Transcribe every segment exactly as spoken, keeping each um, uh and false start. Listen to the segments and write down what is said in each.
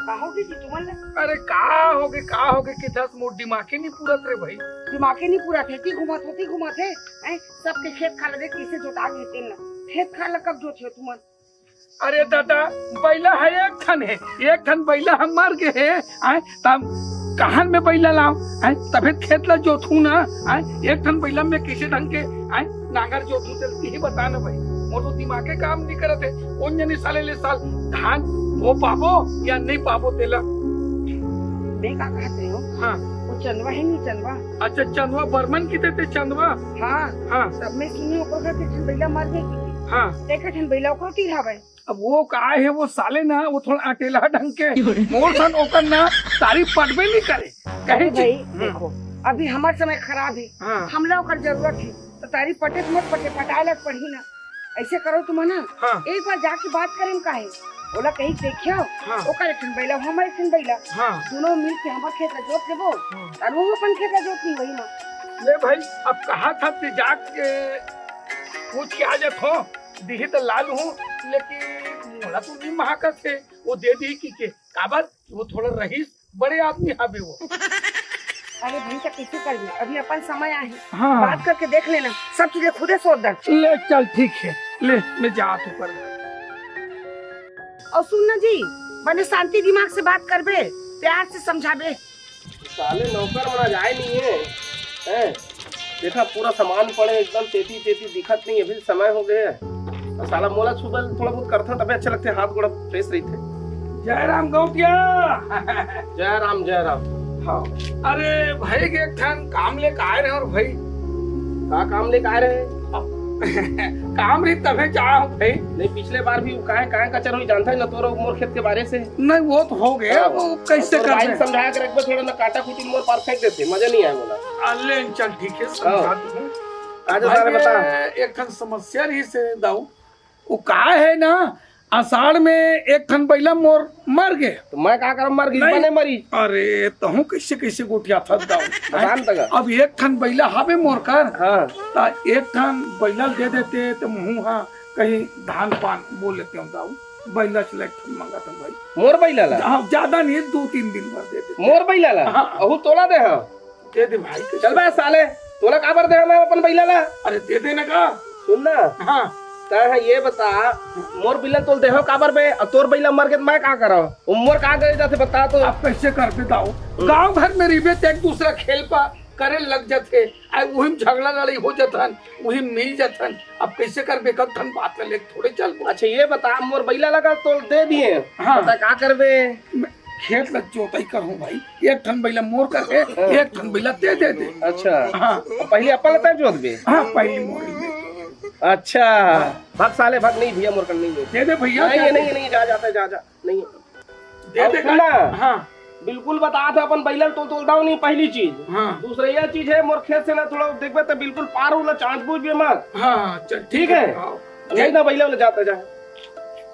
का होगे जी तुमन ला? अरे का होगे, का होगे कि दस मोर दिमागे नहीं पूरत रे भाई। दिमागे नहीं पूरत हे, ती घुमत हो, ती घुमत हे। हैं? सबके खेत खार देख कैसे जोता घेते ना। खेत खार ला कब जोत हो तुमन? अरे दादा, बैला हे एक ठन हे, एक ठन बैला हम मर गे हे। आय, तब कहां में बैला लाव? आय, तभे खेत ला जोतहूं ना। आय, एक ठन बैला में कैसे ढंग के, आय, नांगर जोतहूं, चलती ही बता ना भाई। मोर तो दिमागे काम नहीं करत हे। कौन जनी साले ले साल धान वो पाबो या नहीं पाबो तेला। मैं का कहत रहे हो? हाँ। वो चंदवा है नहीं, चंदवा। अच्छा, चंदवा बर्मन की देते चंदवा। हाँ। हाँ। सब में सुनी ओकर घर के ठन बैला मर गए की। हाँ। देखे ठन बैला ओकरो तीर हवे। अब वो का है, वो साले ना, वो थोड़ा अटेला ढंग के। मोर सन ओकर ना तारीफ पटबे नहीं करे। कहे अरे भाई, हम्म। देखो, अभी हमार समय खराब है। हाँ। हमला ओकर जरूरत है, तो तारीफ पटे तो मत पटे, पटाए लग पड़ी ना। ऐसे करो तुम ना, हाँ। एक बार जाके बात करें का है, ओला कहीं देखियो, हाँ। ओकर एक ठन बैला, हमर एक ठन बैला, हाँ। दोनों मिल के हमर खेत ला जोत लेबो, हाँ। और वो अपन खेत ला जोत नहीं वही ना। ले भाई, अब कहा था ते जाके पूछ के आ जात हो, दिही तो लाल हूँ, लेकिन मोला तो नहीं महाकत है, वो दे दी की के, काबर वो थोड़ा रहीस, बड़े आदमी हावे वो। अरे भाई, तो कैसे करबे? अभी अपन समय आहे। हाँ। बात करके देख लेना, सब चीजें खुदे सोच दे। ले चल, ठीक है, ले मैं जात हूँ पर। और सुन ना जी, बने शांति दिमाग से बात करबे, प्यार से समझाबे। साले नौकर मन आज आए नहीं है, हैं? देखा पूरा सामान पड़े एकदम तेती तेती दिखत नहीं, अभी समय हो गए है। और साला मोला सुबह थोड़ा बहुत करता तबे अच्छा लगते, हाथ गोड़ा फ्रेश रहते। जय राम गौटिया। जय राम, जय राम। हाँ। अरे भाई के एक ठन काम लेके आए रहे और भाई। का काम लेके आए रहे? काम रही तबे जाए हो भाई। नहीं, पिछले बार भी काहे काहे कचर हुई जानता है ना तोरो मोर खेत के बारे से। नहीं, वो तो हो गया, हाँ। वो कैसे तोर कर भाई दे? समझा के रखबे, थोड़ा ना काटा खूटी मोर पार फेंक देते, मजा नहीं आए बोला। अले चल ठीक है, समझा हाँ। दूँ। आजा भाई सारे बता। एक ठन समस्या रही से दाऊ, वो का है ना, आषाढ़ में एक ठन बैला मोर मर गए। तो मैं का करम, मर गई, नहीं। बने मरी। अरे, तहूँ कैसे, कैसे गोठिया था दाऊ? बता न तका। अब एक ठन बैला हावे मोर कर। हाँ। ता एक ठन बैला दे देते, तो मुँह हाँ कहीं धान पान बोल लेते हो दाऊ। बैला से एक ठन मंगा था भाई। मोर बैला ला? हाँ, ज्यादा नहीं, दो तीन दिन भर दे देते। मोर बैला ला? हाँ। अहू तोला दे, हाँ। दे दे भाई, चल बे साले, तोला काबर दे मैं अपन बैला ला? अरे दे दे ना का। सुन ना। हाँ। तैं हा ये बता, मोर बैला तोल देहव काबर बे, और तोर बैला मर गे त मैं का करव? वो मोर का करे जाथे बता तो। अब कैसे करबे दाऊ? हम्म। गांव भर में रहिबे त एक दूसरा खेल पा करे लग जाथे, आ उही में झगड़ा लड़ाई हो जाथन, उही में मिल जाथन। अब कैसे करबे, कब ठन बात कर ले, थोड़े चल बोल। अच्छा ये बता, मोर बैला ला का तोल दे दिए, हाँ। बता का करबे? मैं खेत ला जोताई करहूँ भाई, एक ठन बैला मोर कर है, हाँ। एक ठन बैला दे दे दे। अच्छा। हाँ। पहले अपन ला तैं जोत बे? हाँ, पहले मोर ले। अच्छा। हाँ। भाग साले भाग, नहीं भैया मोर कर नहीं है। दे दे भैया, नहीं दे है, दे। नहीं है, नहीं, जा, जाता है, जा, जा, नहीं है। दे अब दे सुन ना। हाँ। बिल्कुल बता था अपन बैला तो तोल दाऊ नहीं पहली चीज। हाँ। दूसरा यह चीज है, मोर खेत से ना थोड़ा देखबे तो बिल्कुल पार होला, चांट बूझ बे मत। हाँ, चल ठीक ठीक है। है। हाँ। जाई ना बैला वाला जाता जा।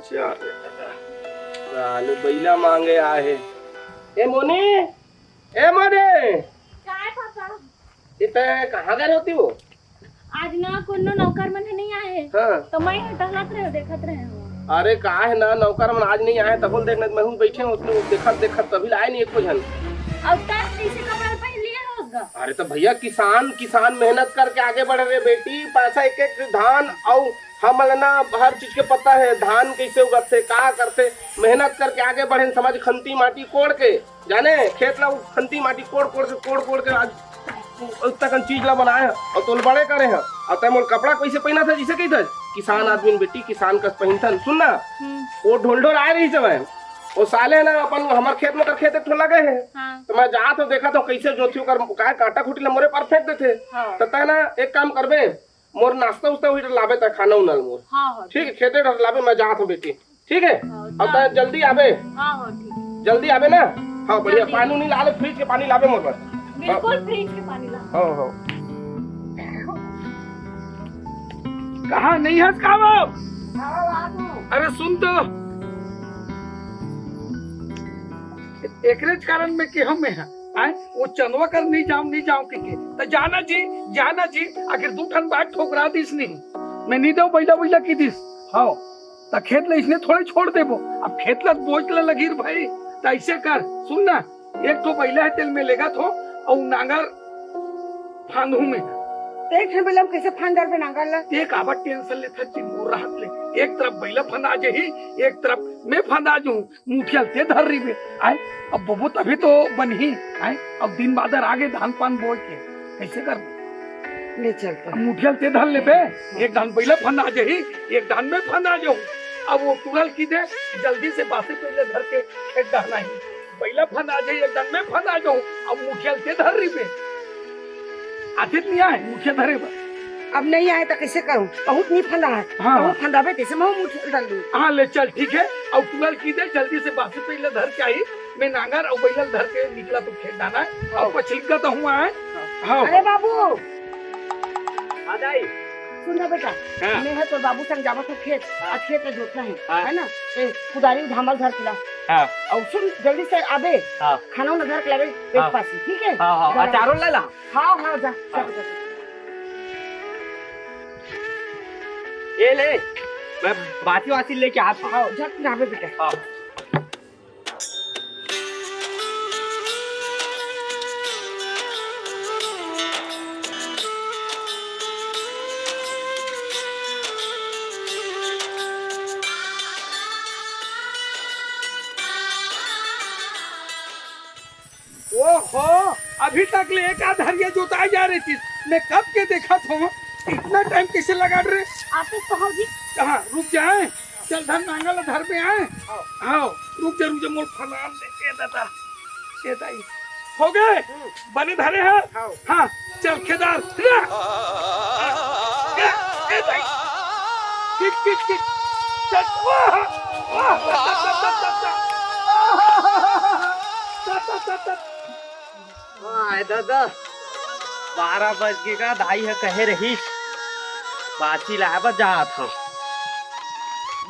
चल। साले बैला मांगे आए हे। ए मोनी, ए मोनी। काय पापा? ए तैं कहाँ गए रहती हो? आज ना कोनो नौकर मन ह नहीं आए हे। हाँ। तो मैं यहाँ टहलत रहे, देखत रहे हूँ। अरे का है ना, नौकर मन आज नहीं आए, तब बोल देखना, मैं हूँ बैठे हूँ, उसने देखत देखत तभी आए नहीं एको झन। अब तब कैसे कपड़ा पहन लिया होगा? अरे तो भैया किसान, किसान मेहनत करके आगे बढ़े रे बेटी, पैसा एक एक धान, और हमन ला ना हर चीज के पता है, धान कैसे उगथे, का करथे, मेहनत करके आगे बढ़े, समझ खंती माटी कोड़ के, जाने खेत ला खंती माटी कोड़ कोड़ के, कोड़ कोड़ के आज उत्ता कन चीज ला बनाए हैं और तोल बड़े करे हैं। और तै मोल कपड़ा कैसे पहना था, जिसे कही था किसान आदमी बेटी, किसान कस पहिनथन। सुन ना, हम्म। वो ढोल ढोल आए रही जब वो साले ना अपन हमर खेत में कर खेत एक ठो लगे है। हाँ। तो मैं जात हूँ, देखत हूँ कैसे जोथियो कर, काय काटा खूटी ला मोरे पर फेंक देथे। हाँ। तो तै ना एक काम करबे, मोर नाश्ता उस्ता हुई लाबे, तै खाना उना ल मोर। हाँ, हाँ, ठीक है, ठीक। खेते डर लाबे, मैं जात हूँ बेटी। ठीक है? हाँ, अब जा। तै जल्दी आबे। हाँ, हाँ, ठीक है। जल्दी आबे ना। हाँ, बढ़िया। जल्दी। पानी उनी ला ले, फ्रिज के पानी लाबे मोर बर। बिल्कुल, हाँ। फ्रिज के पानी ला। हाँ, हाँ। कहाँ नहीं हस का बाबू? हाँ, बाबू। अरे सुन तो। एकरेच कारण मैं केहूँ मैं हा, आय, वो चंदवा कर नहीं जाऊं, नहीं जाऊं के, के। त जाना जी, जाना जी, आखिर दू ठन बात ठोकरा दिस नहीं। मैं नहीं दऊं बैला, बैला की दिस। हाँ, त खेत ला इसने थोड़े छोड़ देबो। अब खेत ला बोझ ला लगी रे भाई। त अइसे कर, सुन ना, एक ठो बइला हे तेला मैं लेगत हों, अउ नांगर फांदहूं मैं। त एक ठन बइला म कइसे फांद डारबे नांगर ला? ते काबर टेंशन लेथस जी, मोर रहत ले। एक तरफ बइला फंदा जाही, एक तरफ मैं फंदा जाहूं, मुठिया ल ते धर रहिबे। आय, अब बोबो तभे तो बनही। आय, अब दिन बादर आगे धान पान बोय के, कइसे करबे? ले चल तो। अब मुठिया ल ते धर लेबे, एक डाहन बइला फंदा जाही, एक डाहन मैं फंदा जाहूं। अब ओ टूरा ल कहि दे, जल्दी से बासी पइला धर के खेत डहन आही। बइला फंदा जाही, एक डाहन मैं फंदा जाहूं, अब मुठिया ल ते धर रहिबे। आथे त नइ आय मुठिया धरे बर। अब नइ आय त कइसे करहूं? बहुत नइ फंदा हे। हाँ। बहुत फंदाबे तइसे महूं मुठिया ल धर लूं। हाँ, ले चल, ठीक हे। अउ टूरा ल कहि दे, जल्दी से बासी पइला धर के आही। मैं नांगर अउ बइला ल धर के निकलत हों खेत डहन आय। अउ हाँ। पछलिकत हों आय। हाँ। अरे बाबू। हाँ दाई। सुन ना बेटा, हाँ। मैं ह तोर बाबू संग जावत हों खेत। हाँ। आज खेत ल जोतना हे, हाँ। हे ना? ए, कुदारी धामल धर के ला। हाँ। अउ सुन, जल्दी से आबे। हाँ। खाना वाना धर के लाबे, पेट हाँ। पासी, ठीक हे? हाँ, हाँ, जा। अचारो ले ला। हाँ, हाँ, जा, जा हाँ। बेटा, जा। ए ले, मैं बासी वासी लेके आत हों। हाँ, जा, तैं आबे बेटा। हाँ। ओहो, अभी तक ले एक आध हरिया जोताय जाय रहितिस। मैं कब के देखत हों, इतना टाइम कइसे लगा रे? आते तो हो जी। कहाँ? रुक जाए। चल धर नांगर ला धर में आय। हाँ। हाँ, रुक जा, रुक जा, मोर फलान ले, ए दादा, ए दाई। हो गे? हम्म। बने धरे हे? हाँ। हाँ, चल खेदार। रे! ए, ए दाई। ठीक, ठीक, ठीक। चल, वाह, वाह, वाह, वाह, वाह, वाह। वाह, वाह, वाह, वाह। आय ददा, बारह बज गे गा, दाई ह कहे रहिस, बासी लाय बर जात हंव।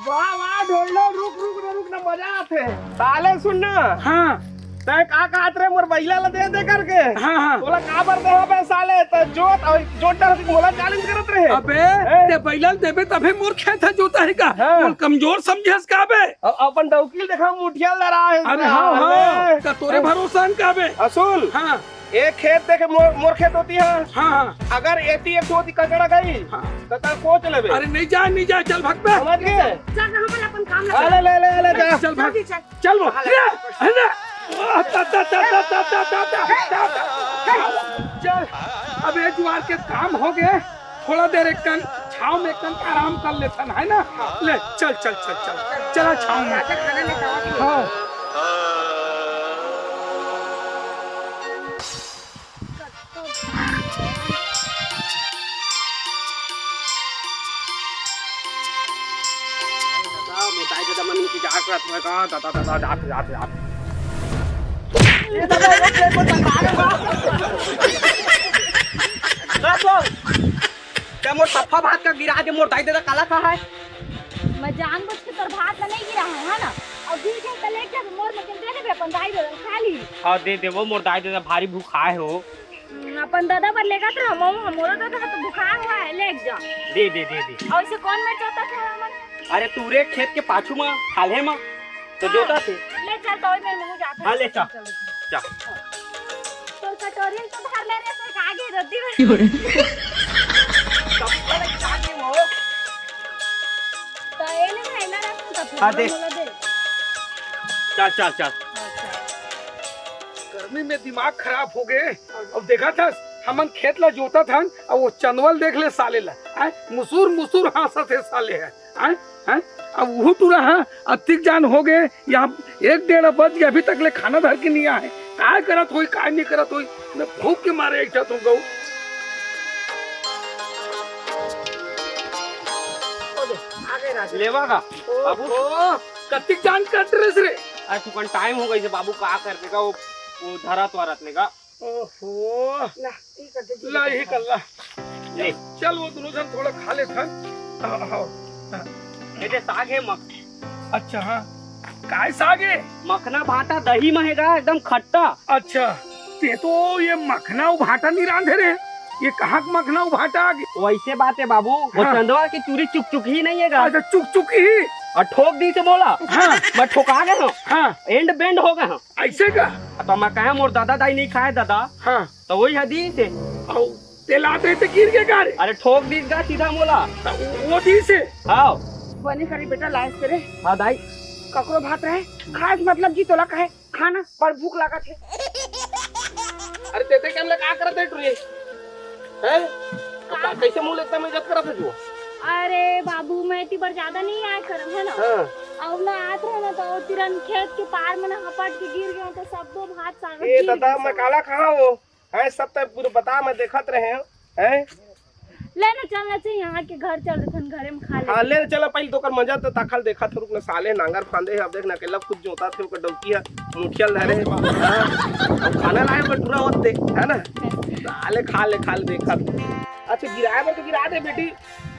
वाह, वाह, ढोलडो, रुक, रुक ना, रुक ना, मजा आथे। साले सुन ना। हाँ। तैं का कहत रे, मोर बइला ल दे दे करके? हाँ, हाँ। तोला काबर देहा बे साले, त जोत, अउ जोत डर मोला challenge करत रहे। अबे, हैं? तैं बइला ल देबे तभे मोर खेत ह जोताही का? हाँ। मोला कमजोर समझेस का बे? अउ अपन डौकी ल देखा, मुठिया ल लड़ाए हे। अरे हाँ, हाँ। अबे। त तोरे भरोसा न का बे? असुल। हाँ। एक खेत देखे मोर, मोर खेत होती है। हाँ, हाँ। अगर एती एक ठो ओती कचरा गई, हाँ। त तैं सोच लेबे। अरे नइ जाय, नइ जाय, चल भाग बे। समझ गे? चल, हमन अपन काम ल अरे ले, ले, ले, जा। चल भाग। जल्दी चल। चल वो। हाँ, ले, ले। ले। आ, ता, ता, ता। चल, अब ए जुआर के काम हो गे। थोड़ा देर एक कन छाँव में एक कन आराम कर लेथन, है ना? ले, चल, चल, चल, चल। चला छाँव में। राजा खाना लेके आवा। हाँ। दादा, मोर दाई ददा मन इंतजार करत हवय का? दादा, दादा, जात, जात, जात। ए दादा, वो प्लेट में तलवार है बा। का बोल? ते मोर सफा भात का गिरा दे, मोर दाई ददा काला का है? मैं जानबूझ के तोर भात ला नहीं गिरा है, है ना? अब ठीक है, कल एक जब मोर में दे देबे अपन दाई ददा खा ली। हाँ, दे दे, वो मोर दाई ददा भारी भूखाए हो। हम्म, अपन ददा बर लेगत रह, मऊ ह, मोरो ददा ह तो भुखाए हुआ है, लेग जा। दे, दे, दे, दे। अउ इसे कौन मेर जोतत हे हमन? अरे, टूरे खेत के पाछू म, खाल्हे म, तो हाँ, जोतत हे। ले चल, तो मैं मुँह जात हाँ, ले चल। चल। जा। तोर कटोरी तो भर ले रे, से आगे रद्दी में। चप्पल एक आगे हो। तो ए ले, थैला रख, तो हाँ, दे। मोला दे। चल, चल, चल। हाँ, चल। गर्मी में दिमाग खराब हो गे। अब देखत हस, हमन खेत ला जोतत हन, अउ वो चंदवा ल देख ले साले ला, हैं? मुसुर मुसुर हाँसत हे साले ह, हैं? हैं? अब उहू टूरा ह, अतिक जान हो गे, यहाँ एक डेढ़ बज गे, अभी तक ले खाना धर के नइ आए। काय करत होही, काय नइ करत होही, मैं भूख के मारे अइठा तो गऊ। लेवा का, बाबू? ओ, कतिक जान कट रहिस रे। अरे, थोकन टाइम हो गइस हे बाबू, का करबे का, वो, वो धरत वरत ले का। ओहो। ला, ई कर दे, ला, यही कर ला। ले। चल, वो दोनों झन थोड़ा खा लेथन। हाँ, हाँ, हाँ। ये दे साग हे मख-, अच्छा, हाँ। काय साग हे? मखना भाटा दही म हे गा, एकदम खट्टा। अच्छा, ते तो ये मखना अउ भाटा नइ रांधे रे। ये कहाँ के मखना अउ भाटा आ गे? वइसे बात हे बाबू, वो हाँ। चंदवा के चूरी चुकचुकी नइ हे गा। अच्छा, चुकचुकी ही। अउ ठोक दिस हे मोला। हाँ। मैं ठोका गे हंव। हाँ। एंड बेंड हो गे हंव। अइसे का? त मैं कहेंव मोर ददा दाई नइ खाय ददा। हाँ। त वही ह दिस हे। अउ तेला दे त गिर गे का रे? अरे ठोक दिस गा सीधा मोला। त वो, वो दिस हे। हाँ। बने करे बेटा, लायक करे। हाँ दाई। ककरो भात रहे, खाय से मतलब जी तोला कहे, खाना बड़ भूख लागत हे। अरे तेते के हमला का करत हे टुरी? हैं? अब का, कइसे मुंह ले एकदम इज्जत करत हे तू? अरे बाबू, मैं एती बर ज्यादा नइ आय करंव, हे ना? हाँ। अउ मैं आत रहेंव ना, त ओ तिरन खेत के पार म ना हपट के गिर गेंव, त सबो भात सागत ए गिर ददा, गे मैं सब। काला कहांव वो? हैं, सब त पूरा बता, मैं देखत रहेंव, हैं? ले ना, चल ना, चल, यहाँ के घर चल देथन, घरे में खा ले। हाँ, ले ना, चल, पहले तो ओकर मजा तो ताखल देखत हंव, रुक ना, साले नांगर फांदे हे, अब देख ना, अकेला खुद जोतत हे, ओकर डौकी ह, मुठिया ल धरे हे। हाँ, अब खाना लाए, बटुरा होत दे, है ना? साले खा ले, खा ले, देखत। अच्छा, गिराए बर तो गिरा दे, बेटी,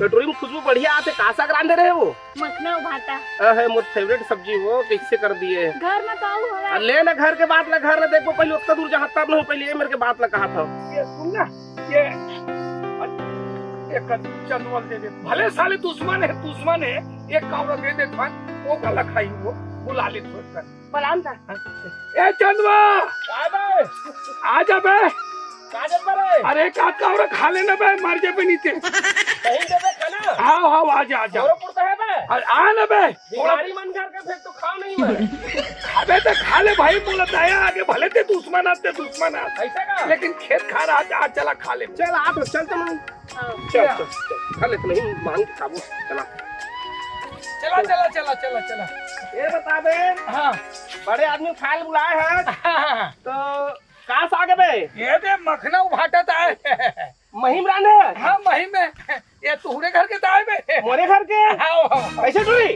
कटोरी में खुशबू बढ़िया आथे, का साग रांधे रहे वो? मखना अउ भाटा। अहे, मोर फेवरेट सब्जी वो, कइसे कर दिए? घर में तो अउ हवय। अरे ले ना घर के बात ला, घर ला देखबो, पहले ओतना दूर जाहूं तब ना हो, पहले ये मेर के बात ला कहत हंव। ये सुन ना, ये, ये कर, चंदवा ल दे दे। भले साले दुश्मन हे, दुश्मन हे, एक कावड़ा दे दे भाई, वो काला खाही वो, बुला ले तो कर। बलान था। ए चंदवा! का बे? आ जा बे। का जब बे? अरे का कावड़ा खा ले ना बे, मर जाबे नइ ते। कहीं देबे खाना? हाँ, हाँ, आ जा, आ जा। मोरो पुरता हे बे। अरे आ ना बे। भिखारी मन घर के फेर तो खाव नहीं बे। खाबे त खा ले भाई, मोला दया आगे, भले ते दुश्मन आस, ते दुश्मन आस। अइसे का? लेकिन खेत खार आज, आज चला खा ले। चल आ तो, चल तो मैं। हाँ। चल, चल, चल। खा ले तो नहीं, मांग के खाबो। चला। चला, चला, चला, चला, चला। ये बता बे। हाँ। बड़े आदमी खाए ल बुलाए हे। हाँ, हाँ, हाँ। तो का साग हे बे? ये बे मखना अउ भाटा त आय। मही म रांधे हे? हाँ, मही में। ये तुहरे घर के त आय बे। मोरे घर के? हाँ, हाँ। कइसे टुरी?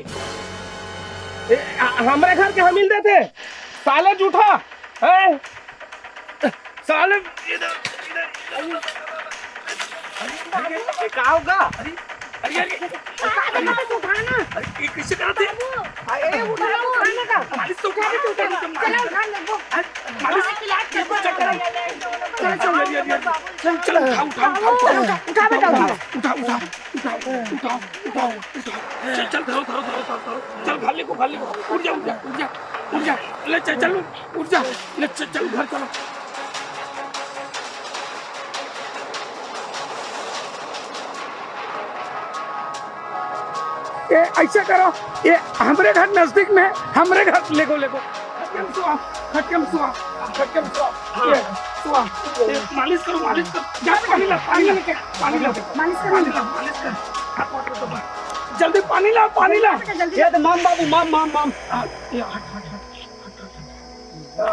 ए, आ, हमरे घर के हमी ल देथे। साले जूठा। हैं? साले, इधर, इधर, इधर। अरे, ये का होगा? अरे, अरे, अरे। उठा ना। अरे, ये कइसे करत हे? बाबू। अरे, उठा, उठा ना। मालिश तो उठा, उठा, उठा, उठा, चला, उठा ले, वो। अरे, मालिश। बाबू, इलाज कर, चल, चल, चल, अरे, अरे, अरे। चल, चल, उठा, उठा, उठा, उठा। उठा, उठा, बेटा, उठा। उठा, उठा, उठा, उठा, उठा, उठा। चल, चल, धरो, धरो, धरो, धरो, धरो। चल, घर लेगो, घर लेगो। उठ जा, उठ जा, उठ जा, उठ जा। ले, चल, चल, उठ जा। ले, चल, चल, घर चलो। ए, अइसे करो, ये हमरे घर नजदीक में, हमरे घर लेगो, लेगो। खटिया म सुआ, खटिया म सुआ, खटिया म सुआ। हाँ। ये, सुआ। ये, मालिश करो, मालिश करो। जा, पानी ला, पानी ला, पानी ला। मालिश करो। पानी ला, मालिश कर। हाथ, हाथ, हाथ, हाथ। जल्दी पानी ला, पानी ला। जल्दी। ये तो माम बाबू, माम, माम, माम। आ, ये हट, हट, हट, हट, हट, हट। आ।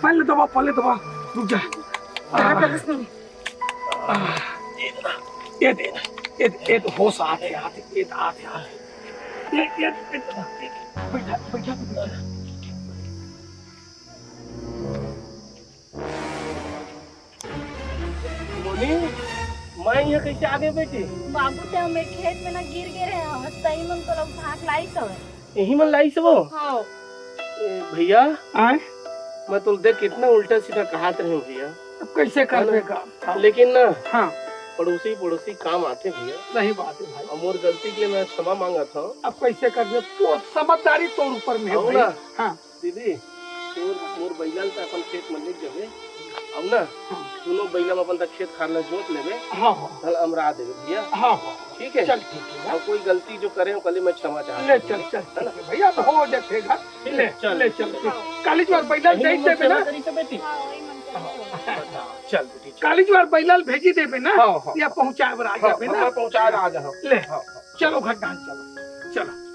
पहले दबा, पहले दबा। रुक जा। आ। आ। ये दे, ये दे, ये दे, होश आथे, आथे, ये आथे, आथे। ये, ये, ये, बैठा, बैठा, बैठा। मोनी, मैं यहाँ कइसे आ गे बेटी? बाबू, ते हमर खेत में ना गिर गे रहे हवस, तही मन तोला उठा के लाइस हवय। यही मन लाइस वो? हाँ। ए, भैया, आय? मैं तोला देख कितना उल्टा सीधा कहत रहे हूँ भैया। अब कइसे करबे है ना? काम? लेकिन ना, हाँ। पड़ोसी, पड़ोसी काम आथे भैया। सही बात है भाई। अब मोर गलती के लिए मैं क्षमा मांगत हूँ। अब कइसे करबे? तो समझदारी तोर ऊपर में है आओ भाई। ना। हाँ। दीदी, तोर मोर बइला ल त अपन खेत म लेग जाबे। अउ ना, हाँ। दूनों बइला म अपन त खेत खार ल जोत लेबे। हाँ, हाँ। धन अमरा देबे भैया। हाँ, हाँ। ठीक है? चल, ठीक है। अउ कोई गलती जो करे हो, कल मैं क्षमा चाहता ले, हूँ। चल, चल, है ना? ठीक है भैया, अब हो जाथे घर। ठीक ले, है, चल। ले, चल, चल। कालीच बार बइला ल यही दे नंबर देबे सेवा ना। करी से बेटी। हाँ, वही मन कर। हाँ, चल बेटी, चल। कालीच बार बइला ल भेजी देबे ना। हाँ, हाँ। या पहुँचाए बर आ हाँ, जाबे ना। मैं पहुँचाए बर आ जाहूँ। ले, हाँ, हाँ। चलो घर डाल चलो। चलो।